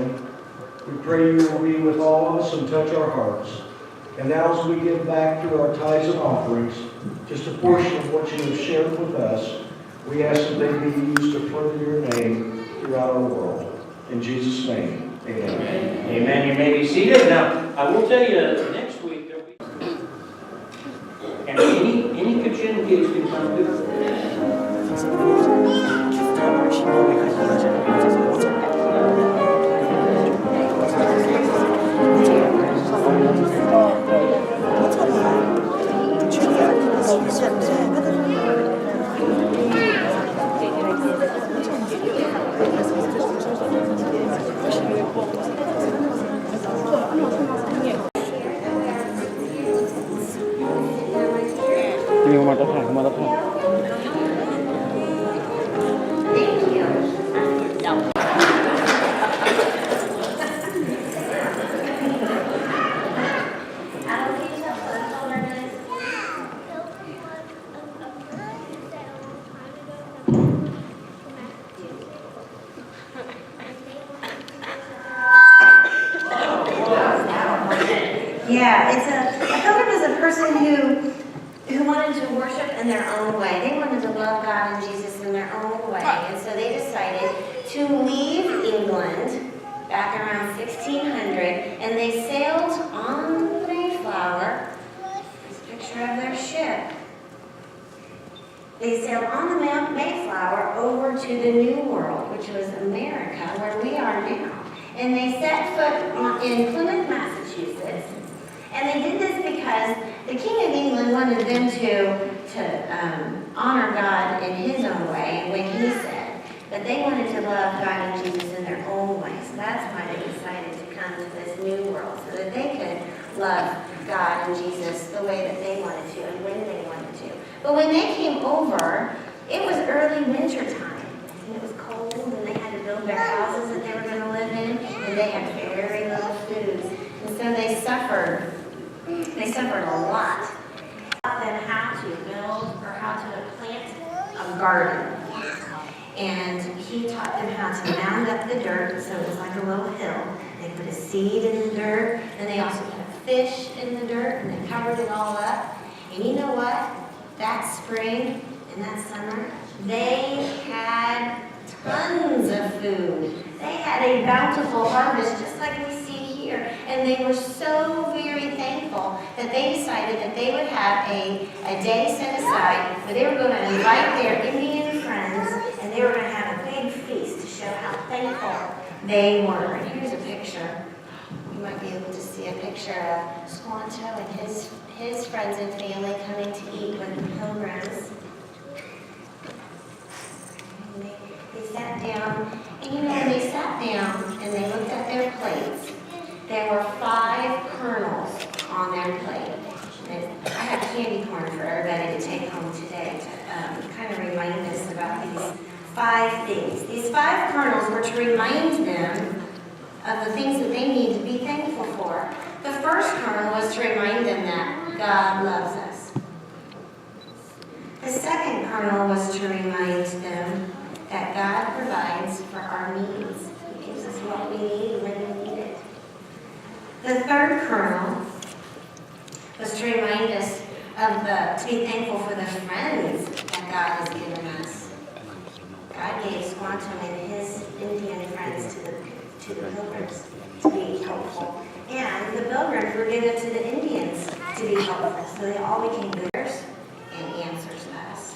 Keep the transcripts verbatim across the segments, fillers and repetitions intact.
We pray you will be with all of us and touch our hearts. And now, as we give back through our tithes and offerings just a portion of what you have shared with us, we ask that they be used to further your name throughout our world. In Jesus' name, amen. Amen. You may be seated. Now, I will tell you, next week there'll be. And any, any kitchen kids can come to. Yeah, it's a, a pilgrim is a person who who wanted to worship in their own way. They wanted to love God and Jesus in their own way, and so they decided to leave England back around sixteen hundred, and they sailed on the Mayflower. This picture of their ship. They sailed on the May- Mayflower over to the New World, which was America, where we are now. And they set foot on- in Plymouth, Massachusetts. And they did this because the King of England wanted them to, to um, honor God in his own way and when he said. But they wanted to love God and Jesus in their own way. So that's why they decided to come to this New World, so that they could love God and Jesus the way that they wanted to and when they wanted to. But when they came over, it was early winter time, and it was cold, and they had to build their houses that they were going to live in, and they had very little food. And so they suffered. They suffered a lot. Taught them how to build or how to plant a garden. And he taught them how to mound up the dirt, so it was like a little hill. They put a seed in the dirt, and they also put a fish in the dirt, and they covered it all up. And you know what? That spring and that summer, they had tons of food. They had a bountiful harvest, just like we see here. And they were so very thankful that they decided that they would have a, a day set aside where they were going to invite their Indian friends, and they were going to have a big feast to show how thankful they were. And here's a picture. You might be able to see a picture of Squanto and his, his friends and family coming to eat with the pilgrims. And they, they sat down, and you know, when they sat down and they looked at their plates, there were five kernels on their plate. And I have candy corn for everybody to take home today to um, kind of remind us about these five things. These five kernels were to remind them of the things that they need to be thankful for. The first kernel was to remind them that God loves us. The second kernel was to remind them that God provides for our needs. He gives us what we need when we need it. The third kernel was to remind us of the to be thankful for the friends that God has given us. God gave Squanto and his Indian friends to the to the pilgrims to be helpful, and the pilgrims were given to the Indians to be helpful. So they all became good and answers to us.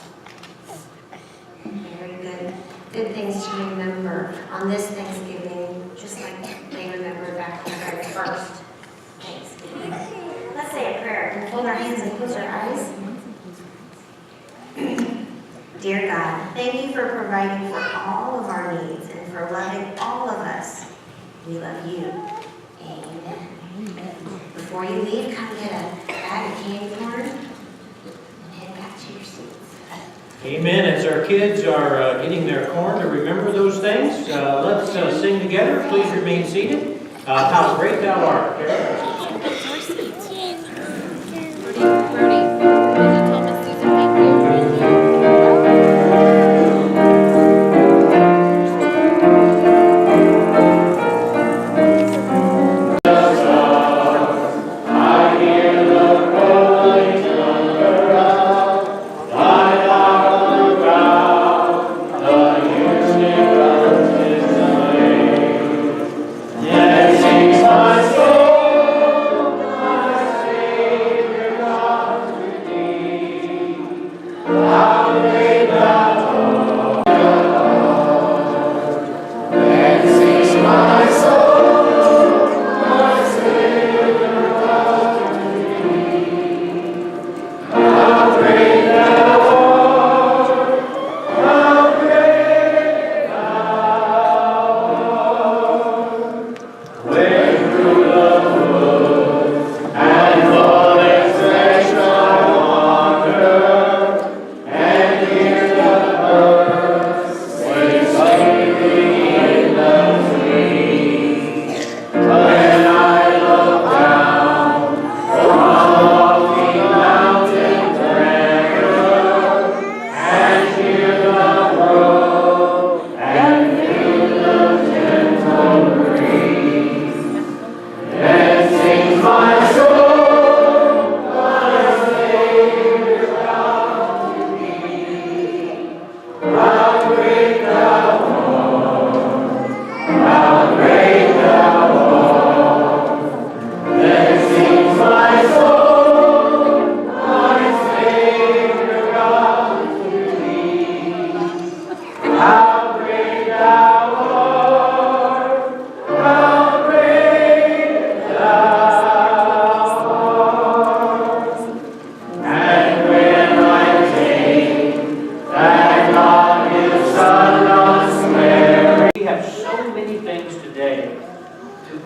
Very good, good things to remember on this Thanksgiving, just like they remembered back on their first Thanksgiving. Let's say a prayer and fold our hands and close our eyes. Dear God, thank you for providing for all of our needs and for loving all of us. We love you. Amen. Before you leave, come get a bag of candy corn and head back to your seats. Amen. As our kids are uh, getting their corn to remember those things, uh, let's uh, sing together. Please remain seated. Uh, How Great Thou Art.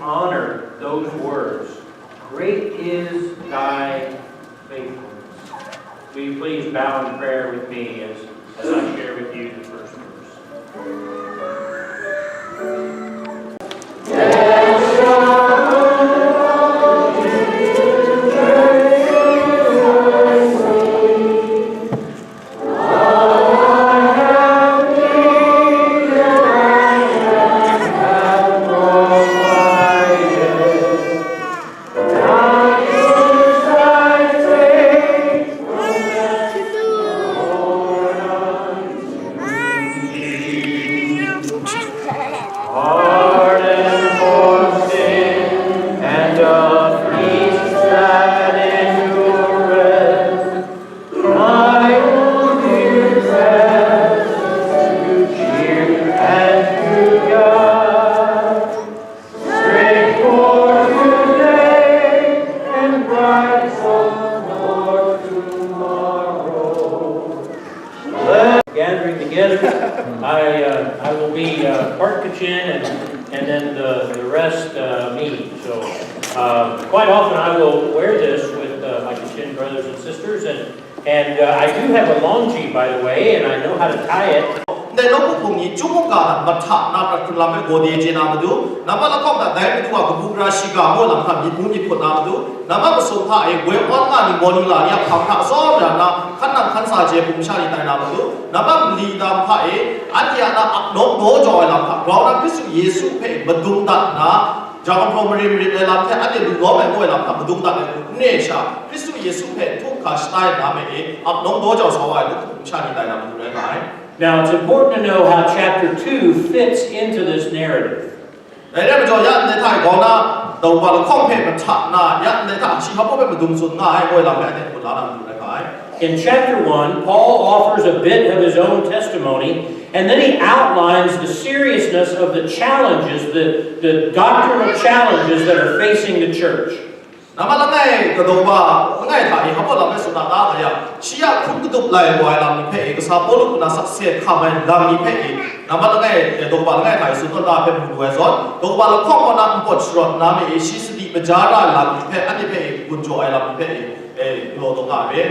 Honor those words. Great is thy faithfulness. Will you please bow in prayer with me as, as I share with you the first verse? Pardon for sin and a peace that endureth. Thy own dear presence to cheer and to guide. Strength for today and bright hope for tomorrow. Gathering together. I, uh, I will be, uh, part Kachin and, and then the, the rest, uh, me. So, uh, quite often I will wear this with, uh, my Kachin brothers and sisters, and, and, uh, I do have a longyi, by the way, and I know how to tie it. Ndai nawku hpung ni chyum mungga hta mahta na prat hkrun lam ai gaw de chye na matu, nambat lahkawng hta dai matu a kabu gara shiga ngu lam hta myit mu myit hkut na matu, nambat masum hta e woi awn nga ni, mawning la ni a hpang hta tsawm ya nna, hkan nang hkan sa chye hpung masha ni tai na matu, nambat mali lam hta e anhte a na ap nawng daw jau ai lam hta, grau na Hkristu Yesu hpe madung dat nna, jahkrum hpraw marin marit ai lam hte anhte lu lawm ai ngu ai lam hta madung dat ai hku n re ai sha, Hkristu Yesu hpe htum hkra shatai nna me e ap nawng daw jau sa wa ai nawku hpung masha ni tai na matu rai nga ai. Now, it's important to know how chapter two fits into this narrative. Dai rai majaw, ya ndai hta e grau na, Daw Dawa lahkawng hpe mahta nna, ya ndai hta shi hpa hpe madung tsun nga ai, ngu ai lam hpe anhte hkut la na matu rai nga ai. In chapter one, Paul offers a bit of his own testimony, and then he outlines the seriousness of the challenges, the, the doctrinal challenges that are facing the church. Nambat langai kadaw wa langai hta e hpa lam hpe tsun na ta nga yang, shi a hkrum kadup lai wa ai lam ni hpe e, kasa Pawlu hku na sakse hkam ai lam ni hpe e, nambat langai, e, daw wa langai hta e tsun tawn ta hpe mu lu ai zawn, daw wa lahkawng kaw na npawt sharawt nna me e, shi sadi maja ra ai lam ni hpe, anhte hpe e, gun jaw ai lam ni hpe e, e, galaw taw nga ai re.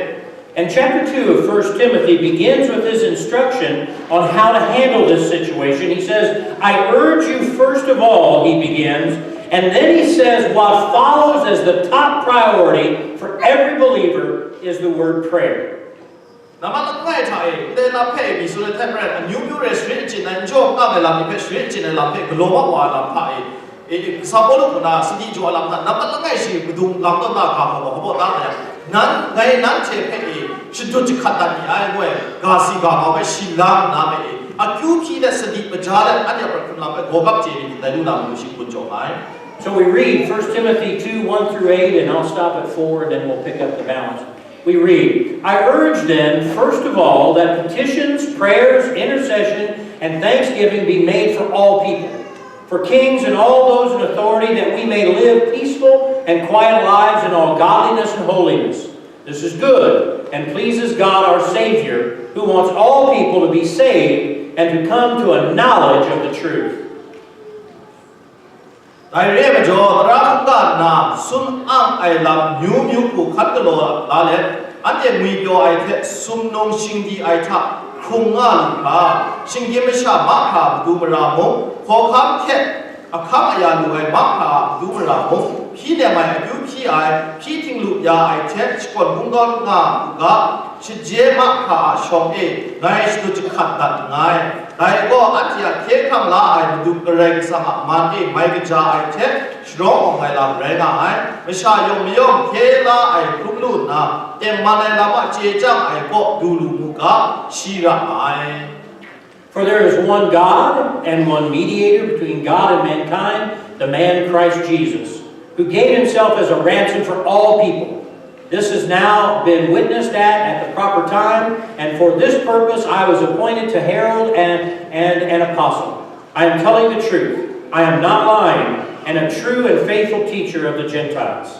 And chapter two of First Timothy begins with his instruction on how to handle this situation. He says, "I urge you first of all," he begins, and then he says, "What follows as the top priority for every believer is the word prayer." Nambat langai hta e, ndai lam hpe mi tsun ai hte maren, amyu myu re sharin achyin ai, n jaw n kang ai lam ni hpe sharin achyin ai lam hpe galaw mat wa ai lam hta e, e, e, kasa Pawlu hku na sadi jaw ai lam hta, nambat langai shi madung lam tawn na ga hkau gaw, hpa baw ta nga yang, nan, ngai nanhte hpe e shadut jahkrat dat ni ai, ngu ai, ga si ga mau hpe shi lang nna me e, akyu hpyi let, sadi maja let, anhte a prat hkrun lam hpe gawgap chye ni, ndai lu na matu shi gun jaw nga ai. So we read First Timothy two, one through eight, and I'll stop at four, and then we'll pick up the balance. We read, "I urge then, first of all, that petitions, prayers, intercession, and thanksgiving be made for all people, for kings and all those in authority, that we may live peaceful and quiet lives in all godliness and holiness. This is good and pleases God our Savior, who wants all people to be saved and to come to a knowledge of the truth." Dai re ai majaw, tara hkungga nna sun ang ai lam myu myu hku hkan galaw la let, anhte ngwipyaw ai hte sumnung shingdi ai hta hkrung nga lu hkra, shinggyim masha mahkra matu mara mung, hkawhkam hte ahkang aya lu ai mahkra matu mara mung, hpyi nem ai akyu hpyi ai, hpyi htinglu ya ai hte shakawn kungdawn nga u ga, shaje mahkra a shawng e ngai shadut jahkrat dat nngai. Dai gaw anhte a hkye hkrang la ai Madu Karai Kasang a man e mai kaja ai hte sharawng awng ai lam rai nga ai. Masha yawng mayawng hkye la ai hkrum lu nna, tengman ai lam a chye chyang ai kaw du lu mu ga, shi ra nga ai. For there is one God and one mediator between God and mankind, the man Christ Jesus, who gave himself as a ransom for all people. This has now been witnessed at, at the proper time, and for this purpose I was appointed to herald and, and an apostle. I am telling the truth. I am not lying, and a true and faithful teacher of the Gentiles.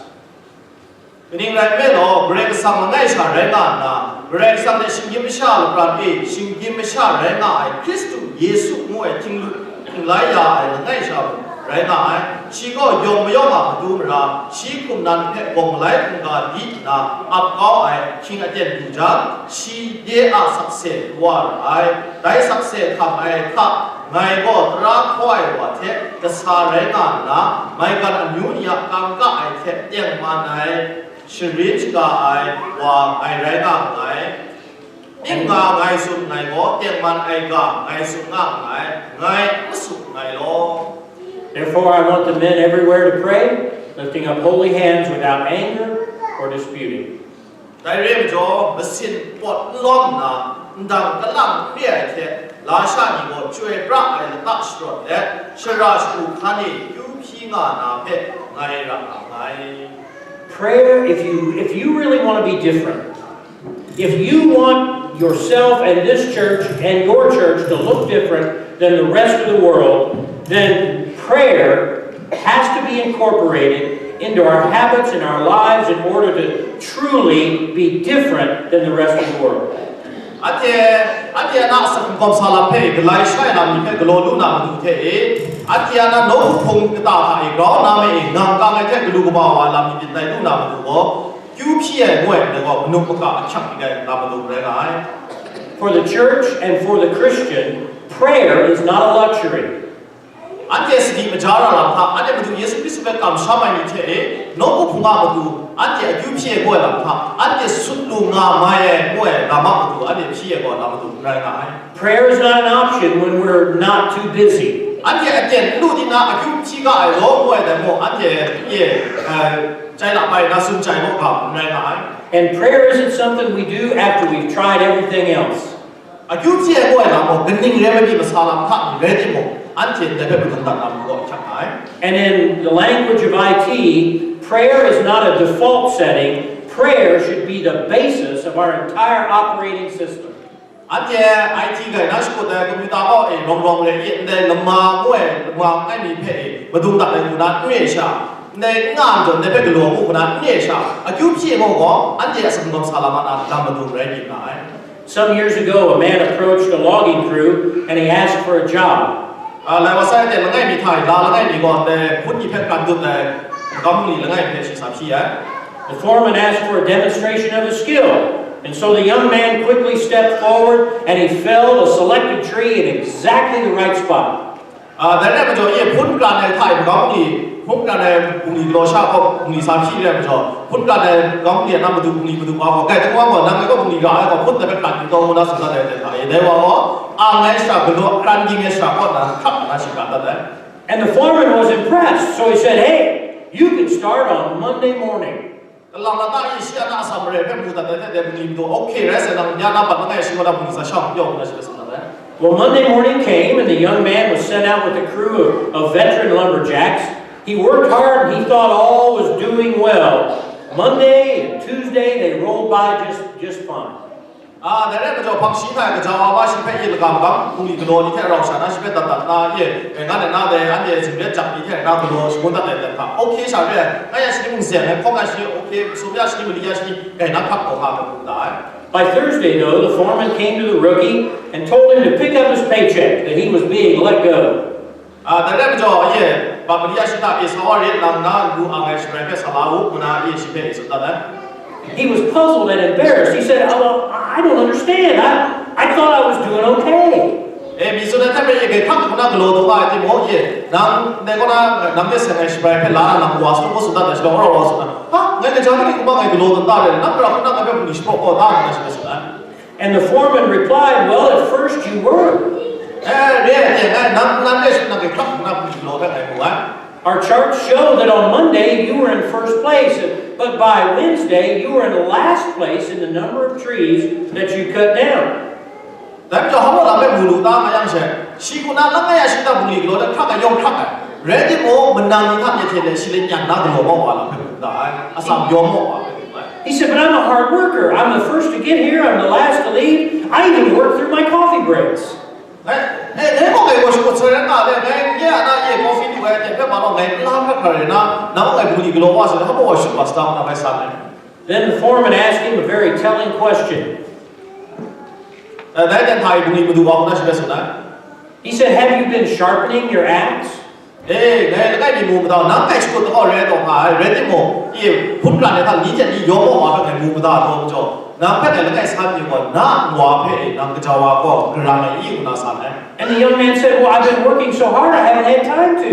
Kaning rai nme law, Karai Kasang langai sha rai nga nna, Karai Kasang hte shinggyim masha lapran e, shinggyim masha rai nga ai Hkristu Yesu ngu ai htinglu htinglai ya ai langai sha mung, rai nga ai. Shi gaw yawng mayawng a matu mara, shi hkum nan hpe gawng malai hkungga di nna ap kau ai ahkying aten du jang, shi de a sakse wa ra ai. Dai sakse hkam ai hta, ngai gaw tara hkaw ai wa hte kasa rai nga nna, maigan amyu ni a kangka ai hte tengman ai sharin shaga ai wa ngai rai nga nngai. Ning nga ngai tsun nngai gaw, tengman ai ga ngai tsun nga nngai, ngai n masu nngai law. Therefore, I want the men everywhere to pray, lifting up holy hands without anger or disputing. Dai re ai majaw, masin pawt n lawm nna, ndang kalang n re ai hte, lasha ni gaw chyoi pra ai lata sharawt let, shara shagu hkan e kyu hpyi nga na hpe ngai ra nga nngai. Prayer, if you, if you really want to be different, if you want yourself and this church and your church to look different than the rest of the world, then prayer has to be incorporated into our habits and our lives in order to truly be different than the rest of the world. Anhte, anhte a na asak hkawm sa lam hpe galai shai lam ni hpe galaw lu na matu hte e, anhte a na nawku hpung kata hta e grau na me e ngang kang ai hte galu kaba wa lam ni myit tai lu na matu gaw, kyu hpyi ai ngu ai gaw, manu maka ahkyak ning ai na matu rai nga ai. For the church and for the Christian, prayer is not a luxury. Anhte sadi maja ra lam hta, anhte Madu Yesu Hkristu hpe kamsham ai ni hte e, nawku hpung a matu, anhte akyu hpyi ai gaw ai lam hta, anhte sut lu nga mai ai gaw ai lam a matu, anhte hpyi ai gaw lam matu n rai nga ai. Prayer is not an option when we're not too busy. Anhte aten n lu di na akyu hpyi ga ai law gaw ai dai maw, anhte ye, eh, chai la bai na sum chai maw ga n rai nga ai. And prayer isn't something we do after we've tried everything else. Akyu hpyi ai gaw ai lam gaw, kaning rai ai pyi masa lam hta ni rai timung, anhte ndai hpe madung dat na matu gaw ahkyak nga ai. And in the language of I T, prayer is not a default setting. Prayer should be the basis of our entire operating system. Anhte I T gai na shakut ai computer gaw e rawng rawng re i, ndai lama ngu ai, lama langai mi hpe e madung dat ai hku na n re sha, ndai n nga ai majaw ndai hpe galaw ngu hku na n re sha, akyu hpyi ai gaw gaw, anhte a sumgawm sa lam a na lam madung rai myit nga ai. Some years ago, a man approached a logging crew and he asked for a job. Ah, lai wa sai de langai mi hta i, la langai mi gaw, de hpun ni hpe pran dut ai, magam bungli langai hpe shi sa hpyi ai. The foreman asked for a demonstration of his skill, and so the young man quickly stepped forward and he felled a selected tree in exactly the right spot. Ah, dai rai majaw, ye hpun kran ai hta i, magam bungli, hpun kran ai bungli galaw sha gaw, bungli sa hpyi re ai majaw, hpun kran ai magam bungli a na madu, bungli madu wa gaw, kai hta wa gaw, nang e gaw bungli ra ai gaw, hpun dai hpe kran yu taw ngu na tsun dat ai hta e, dai wa gaw, ang ai shara galaw, kran ging ai shara kaw na, hkrap na shi kran dat ai. And the foreman was impressed, so he said, "Hey, you can start on Monday morning." Kalang lata e shi a na atsam mare hpe mu dat ai hte, dai bungli madu, "Okay, rai sai, nang ya na bat langai shi gaw na bungli sa sha mu yaw," ngu na shi hpe tsun dat ai. Well, Monday morning came, and the young man was sent out with a crew of, of veteran lumberjacks. He worked hard, and he thought all was doing well. Monday and Tuesday, they rolled by just, just fine. Ah, dai rai majaw, hpang shi hta e kaja wa ba shi hpe ye lagam gam, bungli galaw ni hte rau sha na shi hpe dat dat na ye, e, nga na na dai, anhte zinglet jang ni hte na galaw shangun dat ai dan hta, okay sha re ai, nga ya shi ni mung zen ai, hkawng ya shi ni okay, sum ya shi ni mali ya shi ni, gai na hkap taw nga ai hpe mu da ai. By Thursday, though, the foreman came to the rookie and told him to pick up his paycheck, that he was being let go. Ah, dai rai majaw, ye, Bambaria shi hta e sa wa re, nang na lu ang ai shabrai hpe sa la u, ngu na, e, shi hpe e tsun dat ai. He was puzzled and embarrassed. He said, "Oh, well, I don't understand. I, I thought I was doing okay." E, mi tsun ai hte hpe, e, gai hkak hkuna galaw taw nga ai timung, ye, nang, ndai kaw na, nang hte seng ai shabrai hpe la na, nang wa sut, wa sut dat ai, shi gaw, wa sut na, "Ha, ngai kaja ni hkuma ngai galaw tawn ta re, nang hkra hkuna ngai hpe hpung ni shapraw kaw ta," ngu na shi hpe tsun ai. And the foreman replied, "Well, at first you were." Eh, re ai hte, ngai, nang, nang e shi nang e hkrak hkrak hpung ni galaw hpe ngai mu ai. Our charts show that on Monday you were in first place, but by Wednesday you were in last place in the number of trees that you cut down. Dai majaw, hpa lam hpe mu lu ta nga yang she, shi kaw na langai a shi ta bungli galaw hte hkrak ai yawng hkrak ai. Rai timung, manang ni hta myit hte let shi le nyan na galaw maw wa lam hpe mu da ai, atsam yawng maw wa hpe mu ai. He said, "But I'm a hard worker. I'm the first to get here. I'm the last to leave. I even work through my coffee breaks." Eh, eh, ngai gaw ngai gaw shakut sai rai nga le, ngai nye a na ye coffee du ai aten hpe ma gaw ngai n la hkra hkra rai na, nang gaw ngai bungli galaw wa sai, hpa wa shut wa sa ta, ngai san ai. Then the foreman asked him a very telling question. Eh, dai aten hta e bungli madu wa hku na shi hpe tsun ai. He said, "Have you been sharpening your axe?" E, ngai langai mi mu mada, nang kai shakut da gaw rai taw nga ai, rai timung, e, hpun kran ai hta ni hte ni yawng gaw wa hpe ngai mu mada taw majaw, nang hpe ngai langai sa mi gaw, na nwa hpe e, nang gaja wa gaw, garang ai i ngu na san ai. And the young man said, "Well, I've been working so hard, I haven't had time to."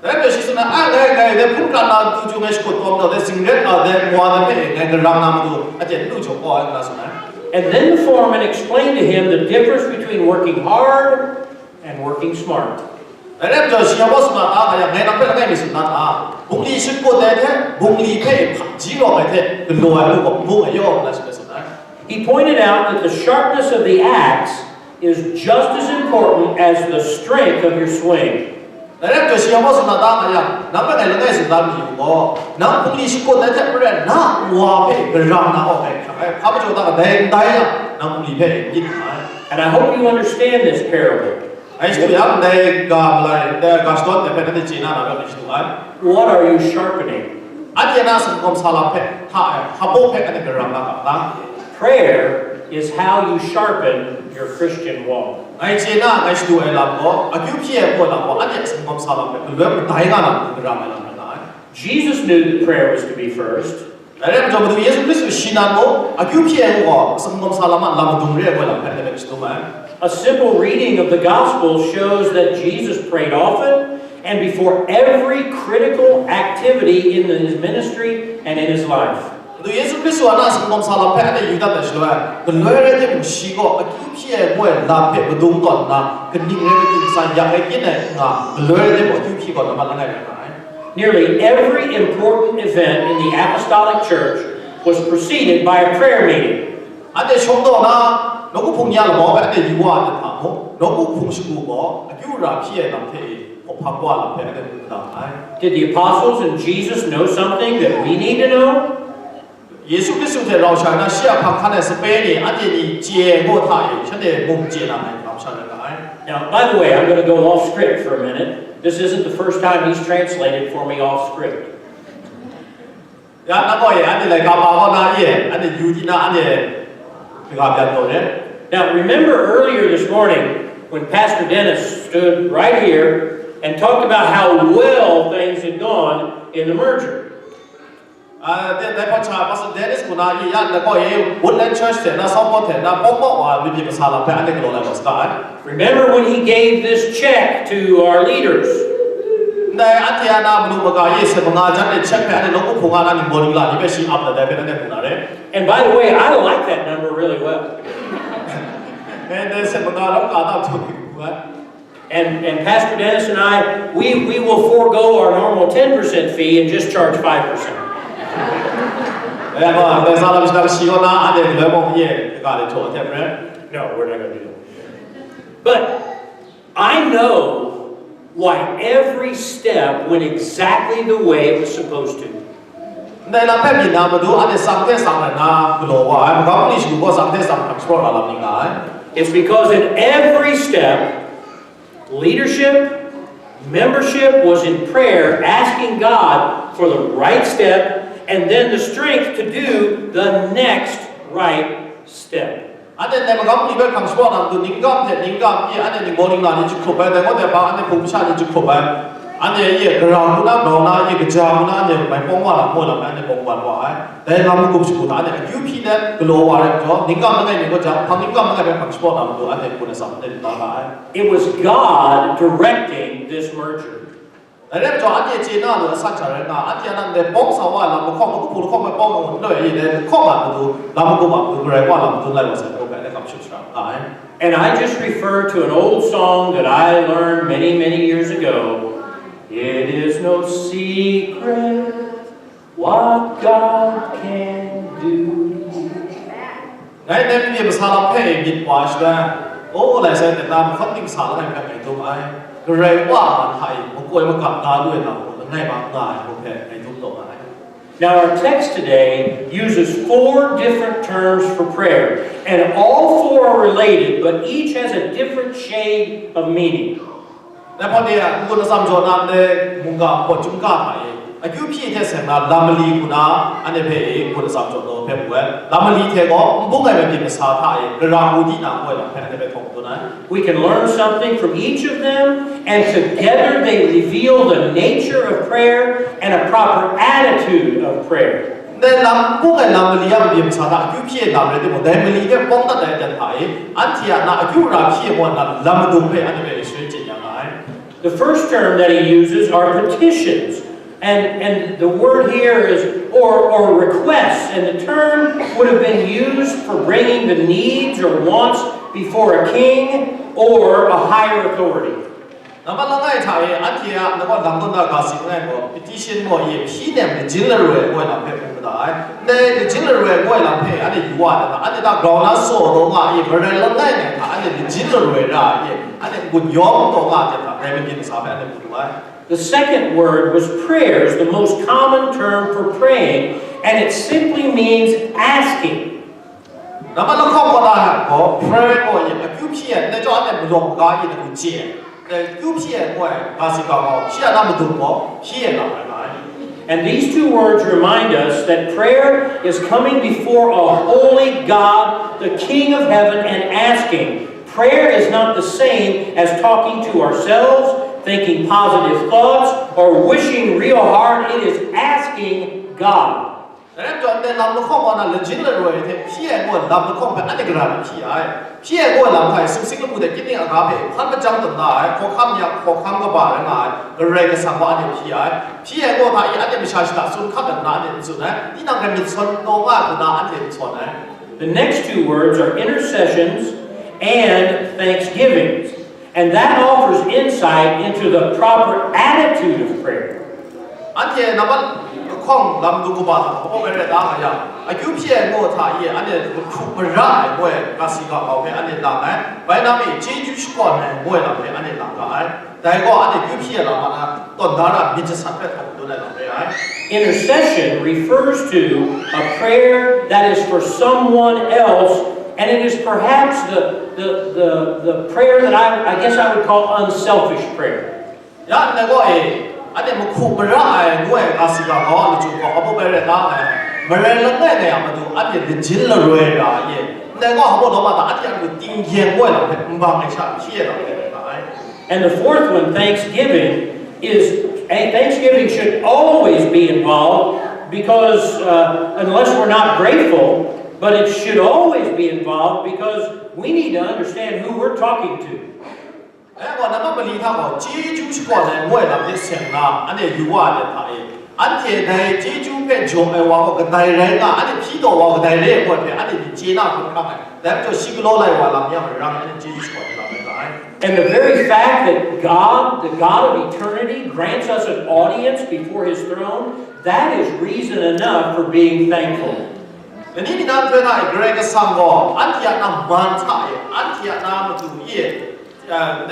Dai hpe shi tsun ai, "A, ngai, ngai, dai hpun kran na tu ju ngai shakut taw majaw, dai zingret, a, dai nwa dai hpe e, ngai garang na matu, a hte n lu jaw gaw ai," ngu na san ai. And then the foreman explained to him the difference between working hard and working smart. Dai rai majaw, shi yawng gaw tsun na ta nga yang, ngai nang hpe langai mi tsun na ta, bungli shakut ai hte, bungli hpe hpaji rawng ai hte galaw ai mung gaw, mung ai yaw, ngu na shi hpe tsun ai. He pointed out that the sharpness of the axe is just as important as the strength of your swing. Dai rai majaw, shi yawng gaw tsun na ta nga yang, nang hpe ngai langai tsun da mi gaw, nang bungli shakut ai hte maren, na nwa hpe garang na gaw ngai hkrak ai. Hpa majaw ta, dai n dai yang, nang bungli hpe n myit nga ai. And I hope you understand this parable. Ngai shadu yang, ndai ga malai, ndai ga shadawn ndai hpe nanhte chye na ra ai, ngai shadu ai. What are you sharpening? Anhte na sumgawm sa lam hpe, hta ai, hpa baw hpe anhte garang na ga ta? Prayer is how you sharpen your Christian walk. Ngai chye na, ngai shadu ai lam gaw, akyu hpyi ai gaw lam gaw, anhte a sumgawm sa lam hpe, galoi madai nga lam hpe garang ai lam rai nga ai. Jesus knew that prayer was to be first. Dai rai majaw, Madu Yesu Hkristu shi nan mung, akyu hpyi ai gaw, sumgawm sa lam a lam madung re ai gaw lam hpe, anhte hpe shadum ai. A simple reading of the Gospel shows that Jesus prayed often and before every critical activity in his ministry and in his life. Madu Yesu Hkristu a na sumgawm sa lam hpe anhte yu dat ai shaloi, galoi rai timung, shi gaw akyu hpyi ai ngu ai lam hpe madung tawn nna, kaning rai timung, ntsa yak ai kyin ai nga, galoi rai timung, akyu hpyi gaw nambat langai rai nga ai. Nearly every important event in the apostolic church was preceded by a prayer meeting. Anhte shawng taw na, nawku hpung ni a lamau hpe anhte yu wa ai hta mung, nawku hpung shagu gaw akyu ra hpyi ai lam hte e, hpaw hpang wa lam hpe anhte mu da ai. Did the apostles and Jesus know something that we need to know? Yesu Hkristu hte rau shai na shi a hpang hkan ai sape ni, anhte ni chye ai gaw hta e, shanhte mung chye na ai hkam sha rai nga ai. Now, by the way, I'm going to go off script for a minute. This isn't the first time he's translated for me off script. Ya, na gaw e, anhte laika pa gaw na e, anhte yu di na, anhte kaga byan taw re. Now, remember earlier this morning when Pastor Dennis stood right here and talked about how well things had gone in the merger. Ah, de, dai hpawn sha, Pastor Dennis gaw na e, ya, na gaw e, Woodland Church hte na, Southport hte na, pawng maw wa, myit masa lam hpe anhte galaw lai wa saga ai. Remember when he gave this check to our leaders? Ndai anhte a na manu maga e, se manga jan e check hpe anhte nawku hpung a na ningbaw ningla ni hpe shi ap dat ai hpe nanhte mu na re. And by the way, I like that number really well. E, ndai se manga lam ka ta hpung hpung ai. And, and Pastor Dennis and I, we, we will forego our normal ten percent fee and just charge five percent. E, ma, ndai sa lam shadang shi gaw na, anhte galoi mawng ye, kaga de htaw hte maren. No, we're not gonna do that. But I know why every step went exactly the way it was supposed to. Ndai lam hpe myit na matu, anhte tsang hte tsang rai na galaw wa ai, magam ni shagu gaw tsang hte tsang hkrang shapraw ra lam ni nga ai. It's because in every step, leadership, membership was in prayer, asking God for the right step and then the strength to do the next right step. Anhte ndai magam ni hpe hkrang shapraw na matu, ningkam hte ningkam e anhte ningbaw ningla ni jahkrup ai, dai gaw dai hpa anhte hpung masha ni jahkrup ai, anhte e grau ngu na, grau na, e kaja ngu na, anhte mai pawng wa na, maw lam anhte pawng wan wa ai. Dai lam magup shagu hta anhte akyu hpyi let galaw wa ai majaw, ningkam langai mi gaw jang, hpang ningkam langai hpe hkrang shapraw na matu, anhte hpung atsam anhte lu da nga ai. It was God directing this merger. Dai rai majaw, anhte chye na lu asan sha rai nga, anhte a nan de pawng sa wa ai lam lahkawng, lahkawng hpe pawng ai n loi, dai lahkawng a matu, lam magup a matu, Karai Wa lam madun lai wa sai, ngu hpe, anhte kam shut shara nga ai. And I just refer to an old song that I learned many, many years ago. It is no secret what God can do. Ngai nem ye masa lam hpe myit wa ai shaloi, o, lai sai, nta mahkawn ting sa langai hpe ngai dum ai, Karai Wa a man hta e makoi magap da lu ai lam gaw langai ma n nga ai hku hpe ngai dum taw nga ai. Now, our text today uses four different terms for prayer, and all four are related, but each has a different shade of meaning. Dai hpang de, n-gun atsam jaw na ndai mungga npawt chyum ga hta e, Akyu hpyi hte seng na lam mali hku na, anhte hpe e, ngut atsam jaw daw hpe mu ai. Lam mali hte gaw, nbung ai mabyin masa hta e, gara hku di na ngu ai lam hpe anhte hpe htaw dun ai. We can learn something from each of them, and together they reveal the nature of prayer and a proper attitude of prayer. Ndai lam, nbung ai lam mali a mabyin masa hta akyu hpyi ai lam rai timung, dai mali hte pawng dat ai aten hta e, anhte a na akyu ra hpyi ai ngu ai na lam madung hpe anhte hpe e sharin chye ya nga ai. The first term that he uses are petitions and, and the word here is or, or requests, and the term would have been used for bringing the needs or wants before a king or a higher authority. Nambat langai hta e, anhte a nambat lam tawn da ga si langai gaw, petition gaw ye hpyi nem lajin laroi ngu ai lam hpe hpung mada ai. Ndai lajin laroi ngu ai lam hpe anhte yu wa na, anhte hta grau na saw taw nga ye, marai langai ngai hta anhte lajin laroi ra ye, anhte ngut yawm taw nga ai hta, rai mabyin masa hpe anhte mu lu ai. The second word was prayers, the most common term for praying, and it simply means asking. Nambat lahkawng kaw na gaw, prayer gaw yin akyu hpyi ai, ndai chyawm anhte malawng maga yin akyu hpyi ai. Akyu hpyi ai ngu ai, ga si ga mau, shi a na madung gaw, hpyi ai lam rai nga ai. And these two words remind us that prayer is coming before a holy God, the King of heaven, and asking. Prayer is not the same as talking to ourselves, thinking positive thoughts, or wishing real hard. It is asking God. Dai rai majaw, ndai lam lahkawng wa na lajin laroi hte hpyi ai ngu ai lam lahkawng hpe anhte gara ai hpyi ai. Hpyi ai ngu ai lam hta e sumsing lamu de kyining aga hpe hkan majang tawn da ai, hkawhkam yak, hkawhkam kaba rai nga ai, Karai Kasang gaw anhte hpyi ai. Hpyi ai ngu hta e anhte masha shada tsun hkap ai hku na anhte n tsun ai, tinang hpe myit sawn taw nga ai hku na anhte n sawn ai. The next two words are intercessions and thanksgivings. And that offers insight into the proper attitude of prayer. Anhte nambat lahkawng lam dung kaba hta hkawm ai rai da nga yang, akyu hpyi ai ngu hta e anhte mahkrup mara ai ngu ai ga si ga mau hpe anhte lang ai, bai na mi chyeju shakawn ai ngu ai lam hpe anhte lang ga ai. Dai gaw anhte akyu hpyi ai lam a na tawn da ra myit jasat hpe htaw dun ai lam re ai. Intercession refers to a prayer that is for someone else, and it is perhaps the, the, the, the prayer that I, I guess I would call unselfish prayer. Ya ndai gaw e, anhte mahku mara ai ngu ai ga si ga gaw, lachyum gaw hpa baw bai rai nga ai, marai langai ngai a matu anhte lajin laroi ra ai e, ndai gaw hpa baw lawm a ta anhte a matu tinggyeng ngu ai lam hpe nbang ai sha hpyi ai lam hpe rai nga ai. And the fourth one, thanksgiving, is and thanksgiving should always be involved because uh, unless we're not grateful, but it should always be involved because we need to understand who we're talking to. Dai gaw, nambat mali hta gaw, chyeju shakawn ai ngu ai lam hte seng na, anhte yu wa ai hta e, anhte dai chyeju hpe jaw ai wa gaw kadai rai nga, anhte hpyi taw wa gaw kadai re ai ngu ai hpe, anhte myit chye na hkrum hkram ai. Dai majaw, shi galaw lai wa lam ya marang, anhte chyeju shakawn ai lam rai nga ai. And the very fact that God, the God of eternity, grants us an audience before his throne, that is reason enough for being thankful. Lani mi na nhtoi hta e, Karai Kasang gaw anhte a na man hta e, anhte a na matu e, uh,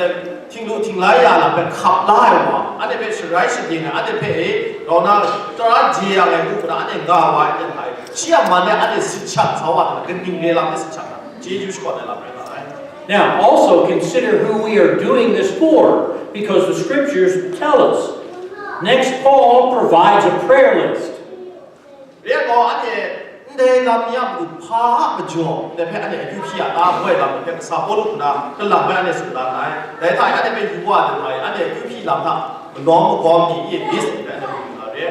htinglu htinglai ya lam hpe hkap la ai wa, anhte hpe sharai shaden ai, anhte hpe e, grau na tara je yang ai ngu hkra anhte nga wa ai hta e, shi a man e anhte sit shat sa wa hta, kaning re lam hte sit shat na, chyeju shakawn ai lam rai nga ai. Now, also consider who we are doing this for, because the scriptures tell us. Next, Paul provides a prayer list. Re ai gaw, anhte ndai lam ya matu hpa a majaw, dai hpe anhte akyu hpyi a ta, ngu ai lam hpe kasa Pawlu hku na, kalang bai anhte tsun dan ai. Dai hta e anhte hpe yu wa ai hta e, anhte akyu hpyi lam hta malawm magawm ni e, list ni hpe anhte mu na re.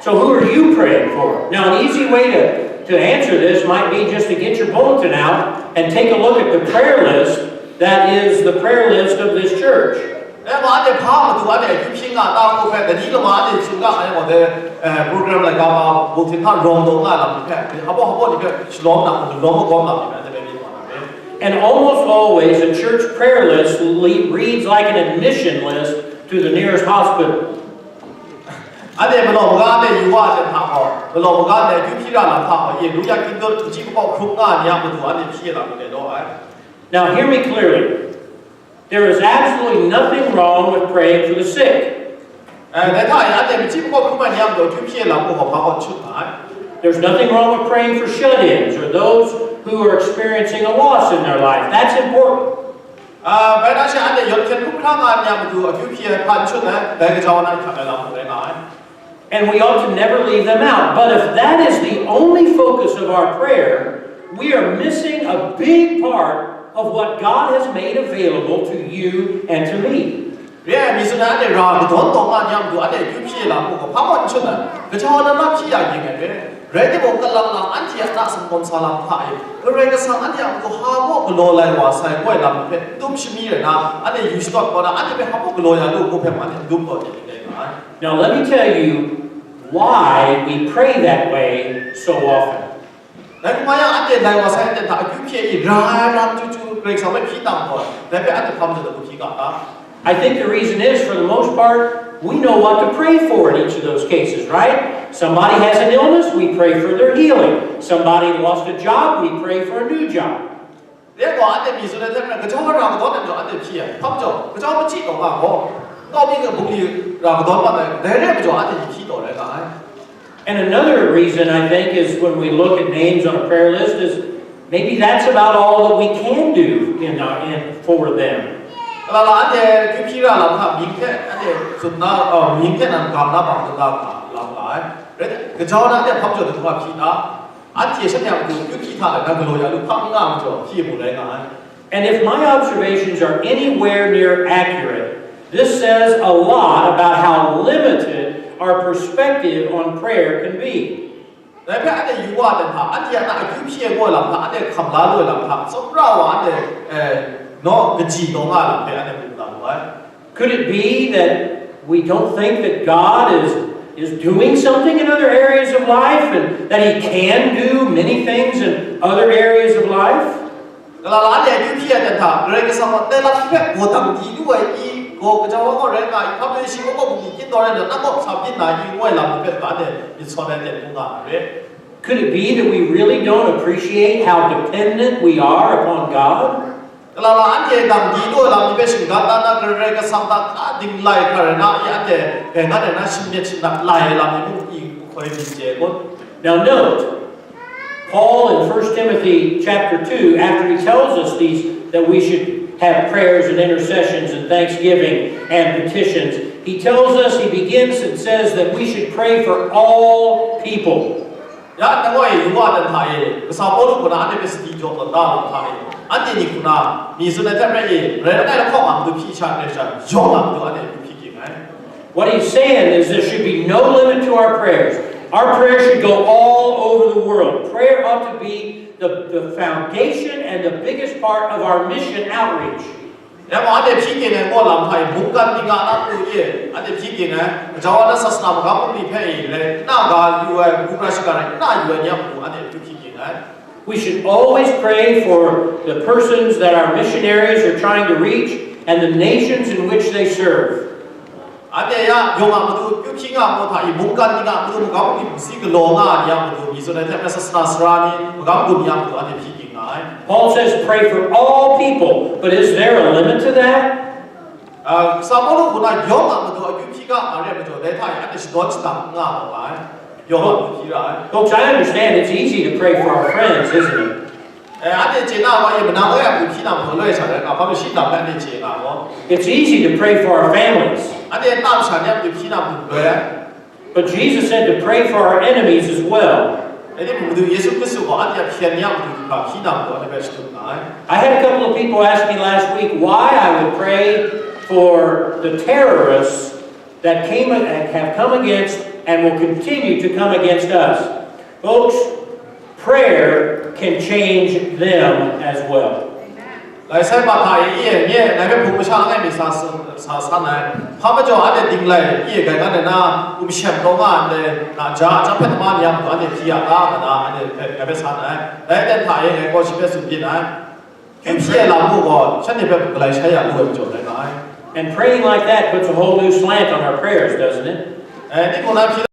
So who are you praying for? Now, an easy way to, to answer this might be just to get your bulletin out and take a look at the prayer list that is the prayer list of this church. E, ma anhte hpa matu anhte akyu hpyi nga ta ngu hpe, dai ni lama anhte tsun ga ai wa de, eh, program laika ma, bulletin hta rawng daw nga lam ni hpe, hpa baw hpa baw ni hpe shalawm na, malawm magawm lam ni hpe anhte hpe myit wa na re. And almost always, a church prayer list le- reads like an admission list to the nearest hospital. Anhte malawng maga anhte yu wa ai hta gaw, malawng maga anhte akyu hpyi ra lam hta gaw, ye lu ya kyin dut, nchyi makau hkrum nga ai ni a matu anhte hpyi lam ni law ai. Now, hear me clearly. There is absolutely nothing wrong with praying for the sick. Eh, dai hta e, anhte machyi makau hkrum ai ni a matu akyu hpyi ai lam gaw hpa gaw n shut nga ai. There's nothing wrong with praying for shut ins or those who are experiencing a loss in their life. That's important. Ah, bai na she anhte yawt hkyen hkrum hkra nga ai ni a matu akyu hpyi ai hpa n shut ai, dai gaja wa na hkyak ai lam mung rai nga ai. And we ought to never leave them out. But if that is the only focus of our prayer, we are missing a big part of what God has made available to you and to me. ရန်မီးစနအန်တေရာကတော်တော်မှညံ့သူအန်တေယူဖြစ်လာမှုကိုဖမ်းဖို့ချွတ်တယ်ကကြောနာမဖြစ်ရခြင်းနဲ့ပဲရဲတိဘုံကလပ်လာအန်တီအနာစံပုံဆာလမ်ဖားရရဲကဆန်အန်တီအကိုဟာဖို့ကလော်လိုက်ဝါဆိုင်ပွဲလာမှုဖက်တုံးရှိမီးရနာအန်တေယူစတော့ပေါ်တာအန်တေပဲဟာဖို့ကလော်ရလို့ကိုဖက်မှာနေဒုံးတော့တယ်တဲ့နော် Now, let me tell you why we pray that way so often. ဒါကမယအန်တေလိုက်ဝါဆိုင်တဲ့တာအယူဖြစ်ရရာရမ်ချူချူပြိတ်ဆောင်ပဲဖြစ်တော့တယ်ဒါပဲအန်တေဖမ်းတဲ့ကိုဖြစ်ကတာ I think the reason is, for the most part, we know what to pray for in each of those cases, right? Somebody has an illness, we pray for their healing. Somebody lost a job, we pray for a new job. တဲ့ကောအန်တေမီးစနတဲ့ကကြောရာကတော့တယ်ကြောအန်တေဖြစ်ရဖမ်းကြောကကြောမချစ်တော့ပါဘောတော့ဒီကဘူးလီရာကတော့မှတယ်ဒါရဲကကြောအန်တေဖြစ်တော့တယ်က And another reason, I think, is when we look at names on a prayer list, is maybe that's about all that we can do in, our, in for them. ကလာလာအန်တေယူဖြစ်ရလာမှာမင်းဖက်အန်တေစုံနာမင်းဖက်နံကမ်နာပါကလာလာလာကကြောနာတဲ့ဖမ်းကြောတော့ဖြစ်တာအန်တေရှက်ရကိုယူဖြစ်ထားတယ်ကလော်ရလို့ဖမ်းငါမကြောဖြစ်မှုလဲက And if my observations are anywhere near accurate, this says a lot about how limited our perspective on prayer can be. ဒါပေမဲ့အဲ့ဒီယူဝတဲ့ဟာအဲ့ဒီအနာအယူဖြစ်ရဲ့ကောလာဟာအဲ့ဒီခပ်လာလို့လာဟာစပရဝါအဲ့ဒီအဲနော်ကကြည်တော့ငါလာပဲအဲ့ဒီပုံစံလိုပဲ Could it be that we don't think that God is, is doing something in other areas of life and that He can do many things in other areas of life? ကလာလာတဲ့ယူဖြစ်ရတဲ့ဟာဂရိတ်ကစားမတဲလာဖြစ်ကိုတံတီလူဝဲအီကိုကကြောဝေါ်ရဲကအီဖပ်လေးရှိကိုကိုဘူးကြီးတော်ရတဲ့နောက်ဆပ်ပြစ်နာယူဝဲလာမှုပဲပါတဲ့ဒီစောတဲ့တဲ့ဘုရားရဲ Could it be that we really don't appreciate how dependent we are upon God? ကလာလာအန်တီတံတီလူလာမီးပဲရှင်ဂါတာနာဂရိတ်ကစားတာအဒိင်လိုက်ခရနာအန်တီကဲနာတဲ့နာရှင်မြတ်ရှင်နာလိုက်လာမီးဘူးအီခွဲဒီကျေကို Now, note, Paul in First Timothy chapter two, after he tells us these, that we should have prayers and intercessions and thanksgiving and petitions, he tells us, he begins and says that we should pray for all people. ရန်တဝဲယူဝတန်ထိုင်ကစားပေါ်လို့ကနာတဲ့ပစတိကြောတော့တာထိုင်အန်တီနီခုနာမီးစတဲ့တဲ့ရဲရဲတဲ့ခေါ်မှာသူဖြစ်ချတဲ့ရှာရောမှာသူအဲ့ဒီဖြစ်ခဲ့တယ် What he's saying is there should be no limit to our prayers. Our prayers should go all over the world. Prayer ought to be the, the foundation and the biggest part of our mission outreach. ရမအတဲ့ဖြစ်နေနဲ့မော်လမ်ထိုင်ဘုံကန်ဒီကနာတူရဲ့အတဲ့ဖြစ်နေနဲ့အကြောင်းအသသနာမကဘူးဒီဖဲ့လေနာဂါယူဝဲဘူရရှိကရနာယူဝဲညံ့ဘူးအတဲ့ဖြစ်နေ We should always pray for the persons that our missionaries are trying to reach and the nations in which they serve. အတဲ့ရယောမမတူပြုဖြစ်ငါမော်ထိုင်ဘုံကန်ဒီကမတူမကဘူးဒီစီကလောငါညံ့ဘူးဒီဆိုတဲ့သသနာစရာနေမကဘူးညံ့ဘူးအတဲ့ဖြစ်နေ Paul says, pray for all people, but is there a limit to that? အာစာပေါလုကနာယောမမတူအယူဖြစ်ကအရဲမတူတဲ့ထိုင်အတဲ့တော့တာငါပါ ယောမမတူဖြစ်ရ Folks, I understand it's easy to pray for our friends, isn't it? အဲအတဲ့ချေနာဝါယမနာဝဲအဘူးဖြစ်တာမလို့လဲစားတဲ့ကဘာလို့ရှိတာလဲအတဲ့ချေနာဝါ It's easy to pray for our families. အတဲ့တောက်စားတဲ့ဘူးဖြစ်တာမလို့လဲ But Jesus said to pray for our enemies as well. အဲ့ဒီမတူယေရှုခရစ်သူကအတဲ့ဖြစ်နေဘူးဖြစ်တာမလို့အဲ့ဒီပဲရှိတာ I had a couple of people ask me last week why I would pray for the terrorists that came and have come against and will continue to come against us. Folks, prayer can change them as well. လိုက်ဆိုင်ပါခါအီးရဲ့ငဲ့နိုင်မဲ့ဘုံမချောင်းငဲ့မီစာစာစာနိုင်ဖာမကျော်အတဲ့ဒိင်လိုက်အီးရဲ့ဂိုင်ကနေနာဥပရှက်တော့မနဲ့နာကြာအချဖက်သမားများဘာနဲ့ကြည်ရတာမနာအဲ့ဒီပဲစားနိုင်အဲ့တဲ့ထားရဲ့ကောရှိပဲစုပြနိုင်ကျူးဖြစ်လာမှုကချက်နေပဲပလိုက်ဆိုင်ရလို့ကြော်နိုင်ပါ And praying like that puts a whole new slant on our prayers, doesn't it? အဲ့ဒီကနာဖြစ်